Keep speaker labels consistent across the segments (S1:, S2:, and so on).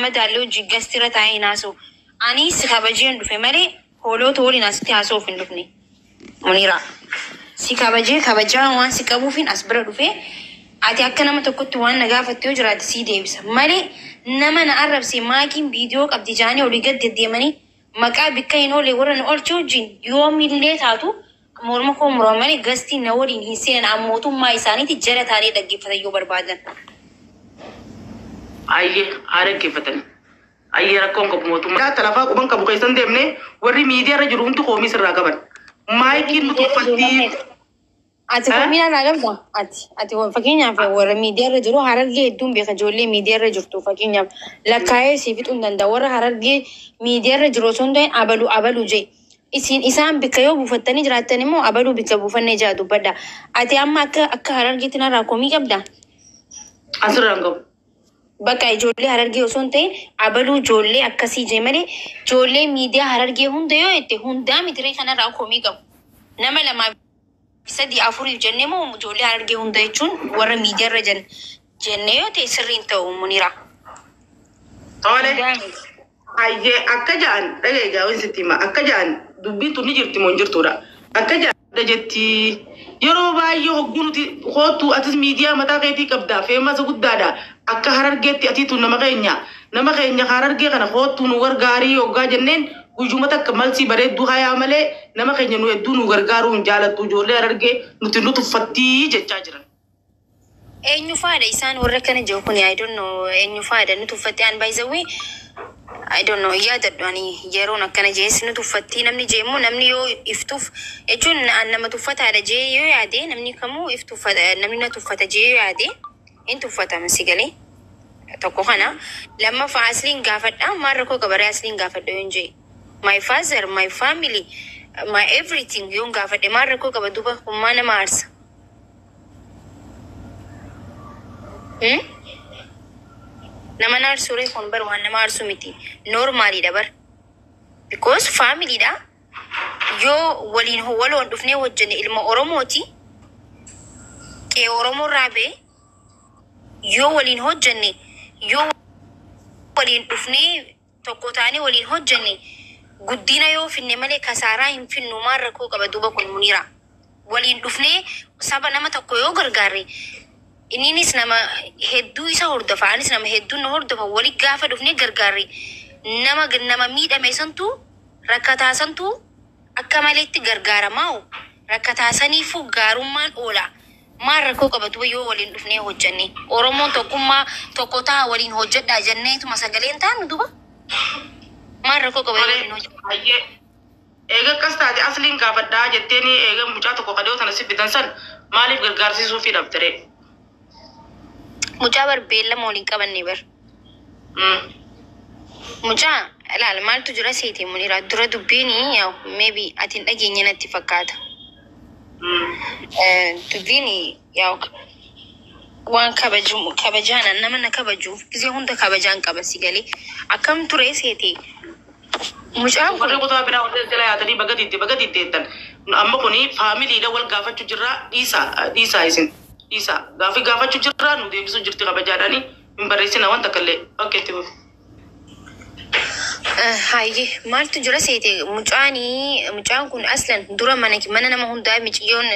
S1: madaalle hojii gastira taa'ee hin haasa'u. Ani si kabajeen dhufe malee hoolota waliin asitti haasa'uuf hin dhufne. Muniira. Si kabajee kabajaa waan si qabuufin as bira dhufe, ati akka nama tokkotti waan na gaafatte yoo jiraate sii deebisa. Malee nama na arrabse maakiin viidiyoo qabdi jaanii olii gad deddeemanii maqaa bikka hin oolle warra na oolche wajjin yoomillee taatu morma koo murama malee gastii na waliin hin seenan, mootummaa isaaniiti jala taanee dhaggeeffatan yoo barbaadan.
S2: Ayyee, haa dhaggeeffatani. Ayyee, rakkoon qabu mootummaa. Talafaa quban qabu keessan deemnee warri miidiyaa irra jiru hundi koomii sirraa qaban. Maayikiin nu tuffattii.
S1: Ati koomii irraa qabda? Ati fakkeenyaaf warra miidiyaa irra jiru Harargee hedduun beeka, ijoollee miidiyaa irra jirtu fakkeenyaaf lakkaa'ee si fixuu hin danda'a. Warra Harargee miidiyaa irra jiru osoo hin ta'in abaluu abaluu jee. Isin isaan bikka yoo buufattanii jiraattan immoo abaluu bikka buufannee jira dubbadha. Ati amma akka Harargeetti narraa koomii qabda?
S2: Asirraa hin qabu.
S1: Bakka ijoollee Harargee osoo hin ta'in abaluu ijoollee akkasii jee malee ijoollee miidiyaa Harargee hunda yoo jette hundaa mitiree kanarraa koomii qabu. Nama lamaa sadii afuriif jennee moo ijoollee Harargee hunda jechuun warra miidiyaa irra jennee yoo ta'e sirriin ta'u, Muniira.
S2: Tole. Ayyee, akka ja'an dhagaye gaawwan sitti hima, akka ja'an dubbiin tun ni jirti moo hin jirtudha. Akka ja'an jetti yeroo baay'ee hogguu nuti kootu atis miidiyaa mataa keetii qabda, famous guddaadha, akka Harargeetti atiitu nama keenya Harargee kana kootu nu gargaarii hoggaa jenneen guyyuma takka malsii bareedduu hayaa malee nama keenya nu hedduu nu gargaaruu hin jaalattu, ijoollee Harargee nuti nu tuffattii jechaa jiran.
S1: Eenyu faadha isaan warra kana jiru kun? I don't know, eenyu faadha nu tuffattee? An by the way, I don't know, yaadadhu ani yeroon akkana jees nu tuffattii namni jeemmoo namni yoo iftuuf jechuun an nama tuffataadha jee yoo yaade, namni kamuu if tuffata, namni na tuffata jee yoo yaade hin tuffatama, si galee? Tokko kana, lammaffaa asliin gaafadha, maal rakkoo qabaree asliin gaafadha yoon jee, my father, my family, my everything yoon gaafadhe maal rakkoo qaba duba? Hummaa nama aarsa. Hmm? Nama na aarsu ree kun bar waan nama aarsu miti. Normaliidha bar. Because familyidha. Yoo waliin waloon dhufnee hojjenne ilma Oromooti. Qe'ee Oromoo irraa ba'e yoo waliin hojjenne, yoo waliin dhufnee tokko taanee waliin hojjenne, guddina yoo finne malee kasaaraa hin finnu, maal rakkoo qaba duuba kun, Muniira? Waliin dhufnee saba nama tokko yoo gargaarre, inninis nama hedduu isa hordofa, anis nama hedduu na hordofa, wali gaafa dhufnee gargaarre nama miidhame santu, rakkataa santu akka maleetti gargaaramaa'u, rakkataa saniifuu gaarummaan oola. Maal rakkoo qaba duuba yoo waliin dhufnee hojjenne? Oromoon tokkummaa tokko ta'a, waliin hojjedhaa jenneetuma sagaleen taanu duuba. Maal rakkoo qaba yoo waliin hojjenne?
S2: Ayyee. Eega akkas taate asliin gaafadhaa jetteeni, eega mucaa tokko kadhoo tana si fidan san maaliif gargaarsiisuu fi dhabdere?
S1: Mucaa bar beellama waliin qabanne bar. Mucaa ilaal, maaltu jira seete, Munira? Dura dubbiin maybe ati hin dhageenye natti fakkaata. Dubbiin yaa'u waan kabaju kabajaan nama na kabajuuf gisee hunda kabajaan qaba, si galee? Akkam ture seete mucaan kun?
S2: Warri kutaa biraa warri jala yaatanii baga didde baga diddeettan. Amma kuni familydha, wal gaafachuu jirra, dhiisaa dhiisaa, isin dhiisaa, gaafii gaafachuu jirra, nu deebisuu jirti kabajaadhaani, hin barreessina wanta akkallee bakka itti fufi.
S1: Hayyee, maaltu jira seete, mucaanii mucaan kun aslan dura mana nama hundaa miciyyoon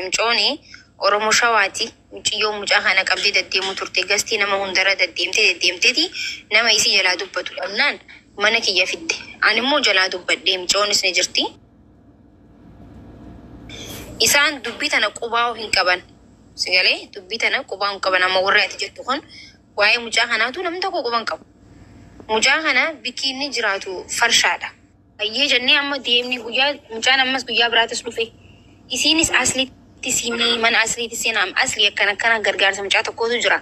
S1: micooni Oromoo Shawaati. Miciyyoon mucaa kana qabdee deddeemu turte, gastii nama hundarra deddeemtee deddeemteeti nama isii jalaa dubbatu dhabnaan mana kiyya fidde. Ani immoo jalaa dubbadhee, micoonis ni jirti. Isaan dubbii tana qubaa'uu hin qaban. Sigalee dubbii tana qubaa'uu hin qaban. Amma warri ati jettu kun waa'ee mucaa kanaatu namni tokko quban qabu. Mucaa kana bikki inni jiraatu farshaadha. Baay'ee jennee amma deemni guyyaa mucaan ammas guyyaa biraatis dhufe. Isiinis asliitti simii mana asliitti seenaa aslii akkana akkana gargaarsa mucaa tokkotu jira.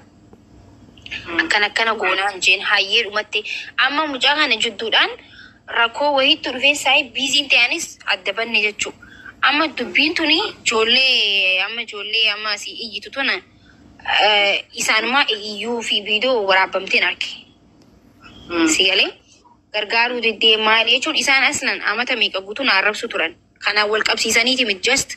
S1: Akkana akkana goonaan jeen hayyee dhumatti amma mucaa kana jidduudhaan rakkoo wayiitti dhufee saayii busyn ta'anis adda banne jechuudha. Amma dubbiin tuni ijoollee amma ijoollee amma asii iyyitu tuna isaanumaa iyyuu fi viidiyoo waraabamteen arge. Si galee? Gargaaruu diddee maali jechuun isaan aslan amata meeqa guutuu na arrabsu turan. Kanaan wal qabsiisaniiti miti, just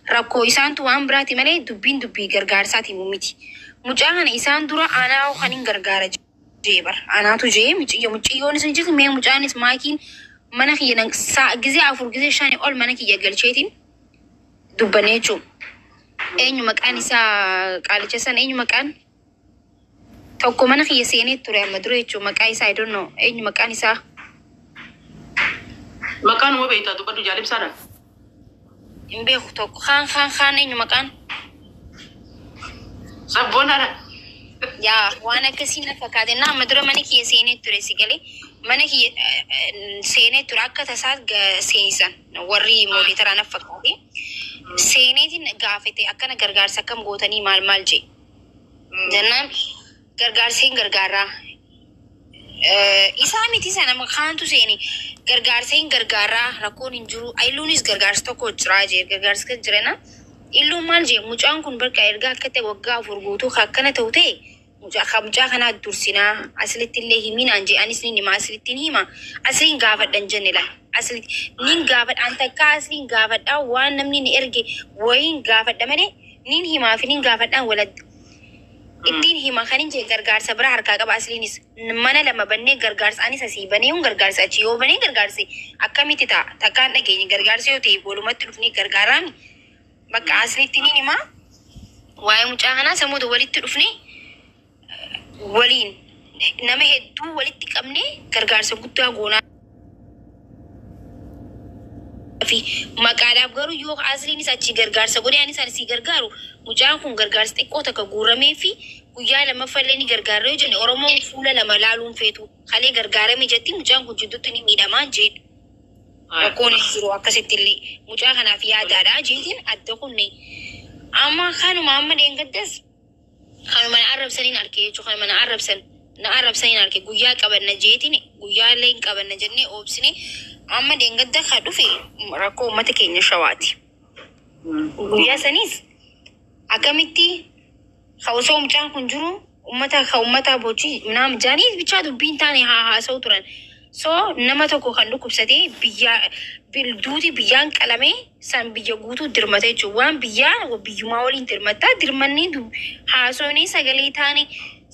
S1: rakkoo isaantu waan biraati malee dubbiin dubbii gargaarsaati miti. Mucaa kana isaan dura anaa kan hin gargaara Jee bar anaatu jee mucayyo mucayyoonis ni jirti mee mucaanis maakiin mana kiyya gizee 4 gizee 5 ol mana kiyya galcheetiin dubbanne jechuudha. Eenyu maqaan isaa qaalicha sana eenyu maqaan tokko mana kiyya seenee ture amma dura jechuudha maqaa isaa I don't know eenyu maqaan isaa.
S2: Maqaan uma beektaa dubbadhu jaalibsaadha.
S1: Hin beeku tokko kaan kaan kaan eenyu maqaan.
S2: Sabboonaadha.
S1: Yaa waan akkasii na fakkaate na amma dura mana kiyya seenee ture si galee mana kiyya seenee ture akka tasaa seensan warri mooditaraa na fakkaate. Seeneetiin gaafate akkana gargaarsa akkam gootanii maal maal jee. Jennaan gargaarsa hin gargaaraa. Isaa miti sana kaantu seeni gargaarsa hin gargaaraa rakkoon hin jiru illuunis gargaarsa tokko jiraa jee gargaarsa kan jirena. Illuun maal jee mucaan kun bakka ergaa akka ta'e waggaa 4 guutuu akkana ta'u ta'e mucaa kanaa dursinaa asilitti illee himinaan jee anis ni hima asilitti ni hima asiliin gaafadhan jenne la asilitti nin gaafadhaan takka asiliin gaafadhaa waan namni ni erge wayiin gaafadha malee nin himaa fi nin gaafadhaan walatti ittiin hima kan hin jee gargaarsa bira harkaa qaba asiliinis mana lama bannee gargaarsa anis asii banee hun gargaarsa achi yoo banee gargaarsi akkamitti ta'a takkaan dhageenye gargaarsa yoo ta'e walumatti dhufnee gargaaraami bakka asilitti nin hima waa'ee mucaa kanaa sammuu walitti dhufnee waliin nama hedduu walitti qabnee gargaarsa guddaa goonaa fi maqaadhaaf garuu yoo asliinis achi gargaarsa godhe anis asii gargaaru mucaan kun gargaarsa xiqqoo takka guuramee fi guyyaa lammaffallee ni gargaara yoo jenne Oromoon fuula lama laaluun feetu kalee gargaarame jetti mucaan kun jidduutti ni miidhamaa jedhu. Rakkoon hin jiru akkasitti illee mucaa kanaaf yaadaadha jeetiin adda kunne amma kanuma amma dheengaddas kanuma na arrabsaniin arge jechuudha kanuma na arrabsaniin arge guyyaa qabanna jeetiin guyyaa illee hin qabanna jennee oobsine amma dheengadda ka dhufe rakkoo uummata keenya shawaati. Guyyaa saniis akkamitti ka osoo mucaan kun jiru uummata ka uummata bochii naam jaanii bichaa dubbiin taane haa haasa'u turan. So nama tokko kan dhukkubsatee biyya duuti biyyaan qalamee san biyya guutuu dirmata jechuudha. Waan biyyaa biyyumaa waliin dirmataa dirmannee haasofnee sagalee taane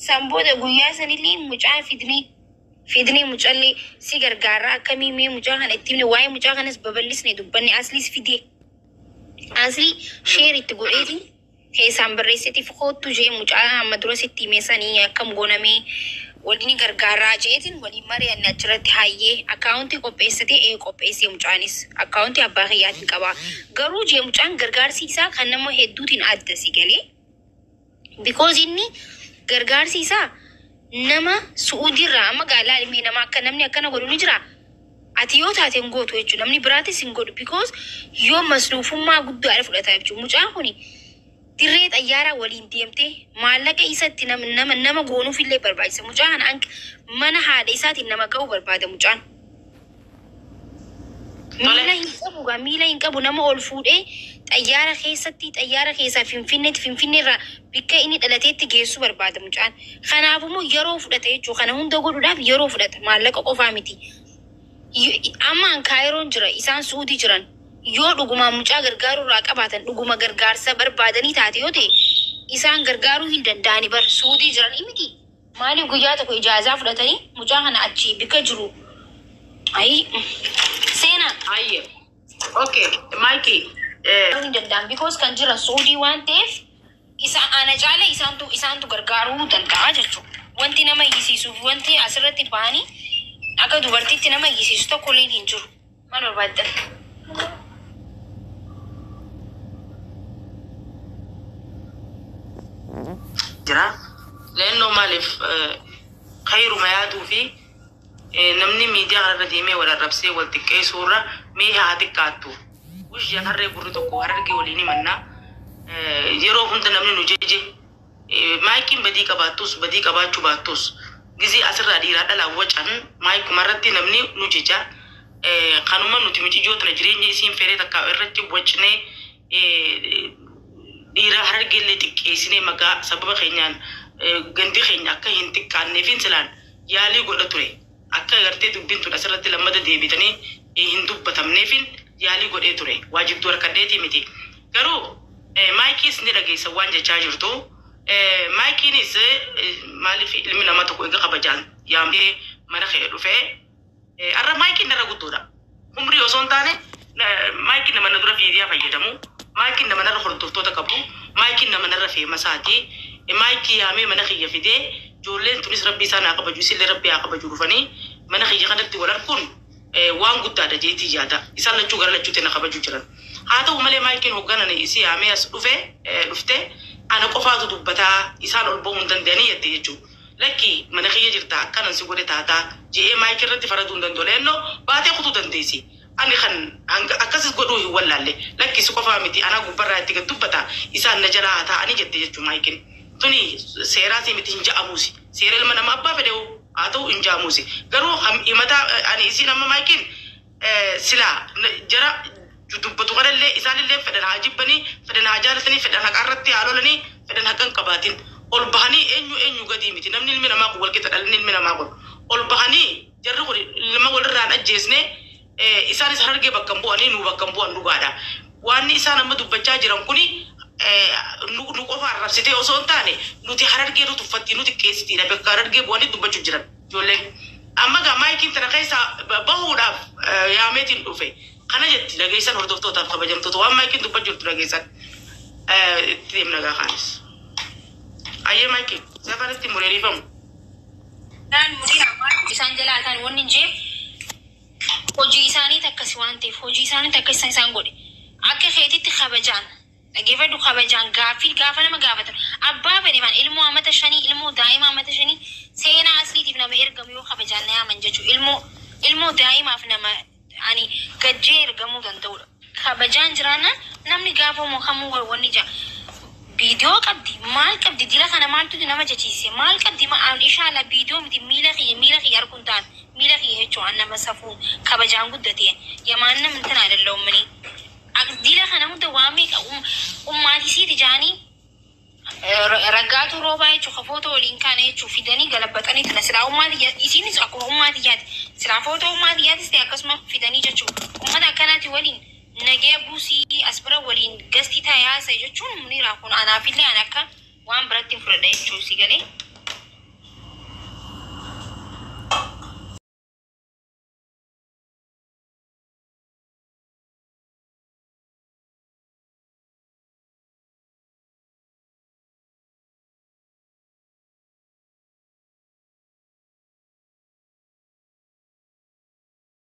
S1: san booda guyyaa sanillee mucaa fidnee mucallee si gargaaraa akkamii mee mucaa kana itti himne waa'ee mucaa kanas babal'isne dubbanne asliis fidee aslii sheer itti godheeti keessaan barreessitiif kootu jee mucaa amma dura sitti hime sanii akkam goonamee waliin gargaaraa jeetiin waliin mari'anne achirratti hayyee akkaawuntii qopheessatee ee qopheessee mucaanis akkaawuntii abbaa kiyyaatiin qaba. Garuu jee mucaan gargaarsi isaa kan nama hedduutiin adda si galee. Because inni gargaarsi isaa nama Su'uudiirraa amma gaalaa ilmee nama akka namni akkana godhu ni jira. Ati yoo taate hin gootu jechuudha. Namni biraatis hin godhu because yoo masruufummaa guddaadha fudhata jechuudha. Mucaan kuni dirree xayyaaraa waliin deemtee maallaqa isatti nama nama goonuuf illee barbaachisa. Mucaan mana haadha isaatiin nama ga'uu barbaada mucaan. Miila hin qabu gaa miila hin qabu nama ol fuudhee xayyaara keessatti xayyaara keessaa Finfinneetti Finfinneerraa bakka inni dhalateetti geessuu barbaada mucaan. Kanaafummoo yeroo fudhata jechuudha. Kana hunda godhuudhaaf yeroo fudhata maallaqa qofaa miti. Amma an Kaayiroon jira isaan Suudii jiran yoo dhugumaan mucaa gargaaruu irraa qabaatan dhuguma gargaarsa barbaadanii taate yoo ta'e isaan gargaaruu hin danda'ani bar Suudii jiran miti. Maaliif guyyaa tokko ijaazaa fudhatanii mucaa kana achi bika jiru. Ayi seenaa.
S2: Ayye. Okay, Mikey.
S1: Hin danda'an because kan jiran Suudii waan ta'eef isa ana caala isaantu gargaaruu danda'a jechuudha. Wanti nama iyyisiisuuf wanti asirratti bahanii akka dubartiitti nama iyyisiisu tokko illee hin jiru. Maal barbaaddan?
S2: Jira. Leennoo maaliif kayruma yaaduu fi namni miidiyaa kanarra deemee wal arrabsee wal xiqqeessuu irra mee haa xiqqaattu. Guyyaan harree gurri tokko harargee waliin himannaa. Yeroo hunda namni nu jeje maayikiin badii qabaattus badii qabaachuu baattus gizee asirraa dhiiraa dhalaa wacan maayikumarratti namni nu jeja. Kanuma nuti mijiyyoo tana jireenya isiin feree takka irratti wacnee dhiira harargeellee xiqqeessinee maqaa sababa keenyaan gandi keenya akka hin xiqqaanneef silaan yaalii godha ture. Akka gartee dubbiin tun asirratti lammata deebitanii hin dubbatamneefin yaalii godhee ture. Waajibtuu harkadheetii miti. Garuu maayikiis ni dhageessa waan jechaa jirtu. Maayikiinis maaliif ilmi namaa tokko eega kabajaan yaamtee mana kee dhufee, har'a maayikiin narra guddoodha. Umrii osoo hin taane maayikiin nama na dura fiidiyaa fayyadamu, maayikiin nama narra hordoftoota qabu, maayikiin nama narra feemasaati. Maayikii yaamee mana kiyya fidee, ijoolleen tunis rabbi isaan haa kabaju, isillee rabbi haa kabaju, dhufanii mana kiyya kanatti wal arguun waan guddaadha jeetii yaada. Isaan lachuu gara lachuutti na kabaju jiran. Haa ta'u malee maayikiin hoogganan isii yaamee as dhufe dhufte ana qofaatu dubbataa, isaan ol bahuu hin danda'anii jette jechuudha. Lakki, mana kiyya jirta, akkanan si godhe taataa je'ee maayikii irratti faraduu hin danda'u. Leennoo baatee kutuu dandeessi. Ani kan akkasis godhuu hin wallaalle. Lakki, si qofaa miti, anaa gubbarraa itti gad dubbata, isaan na jalaa haa ta'anii jette jechuudha maayikiin. Tuni seeraasii miti, hin ja'amuusi. Seera ilma namaa abbaa fedhe haa ta'u hin ja'amuusi. Garuu himataa ani isiin amma maayikiin silaa jara dubbatu kanallee isaanillee fedhan haa jibbanii, fedhan haa jaalatanii, fedhan haqa irratti haa lolanii, fedhan haqa hin qabaatin. Ol bahanii eenyu eenyu gadii miti. Namni ilmi namaa kun walqixa, dhalli ilmi namaa kun. Ol bahanii jarri kun ilma walirraan ajjeesne, isaanis Harargee bakka hin bu'anii, nu bakka hin bu'an dhugaadha. Waan isaan amma dubbachaa jiran kuni nu qofa arrabsitee osoo hin taane nuti Harargee nu tuffatti, nu xiqqeessitiidha, bakka Harargee bu'anii dubbachuu jiran ijoolleen. Amma gaa maayikiin tana keessaa bahuudhaaf yaameetiin dhufe. Kana jetti, dhageessan hordoftootaaf kabajamtoota, waan maayikiin dubbachuu jirtu dhageessan. Itti deemna gaa kaanis. Ayyee maayikiin safaan itti mureeriifamu.
S1: Isaan jalaa ta'an wanni hin jee hojii isaaniit akkasi waan ta'eef, hojii isaaniit akkas isaan godhe. Akka keetitti kabajaan dhageeffadhu, kabajaan gaaffii gaafa nama gaafatan, abbaa fedhe maan ilmoo amata 5, ilmoo daa'ima amata 5, seenaa asliitiif nama ergamu yoo kabajaan na yaaman jechuudha. Ilmoo daa'imaaf nama ani gajjee ergamuu danda'udha. Kabajaan jiraannaan namni gaafa kamuu wanni jaa. Viidiyoo qabdi, maal qabdi? Dila kana maaltu nama jechiise? Maal qabdi? Inshaalla viidiyoo miti, miila kiyya arguun ta'an, miila kiyya jechuun an nama safuun kabajaan guddate yamaan nama intin አይደለሁም እኔ። Dila kana hunda waa meeqa ummaatisiiti jaanii raggaatu roobaa jechuun ka footoo waliin kaane jechuun fidanii galabbaxanii tana silaa ummaati isiinis akkuma ummaatiyyaati silaa footoo ummaatiyyaatis ta'e akkasuma fidanii jechuun ummata akkanaati waliin nagee buusii as bira waliin gastii taa'ee haasa'e jechuun muniraa kun anaafillee an akka waan biratti hin fudhadha jechuu si galee.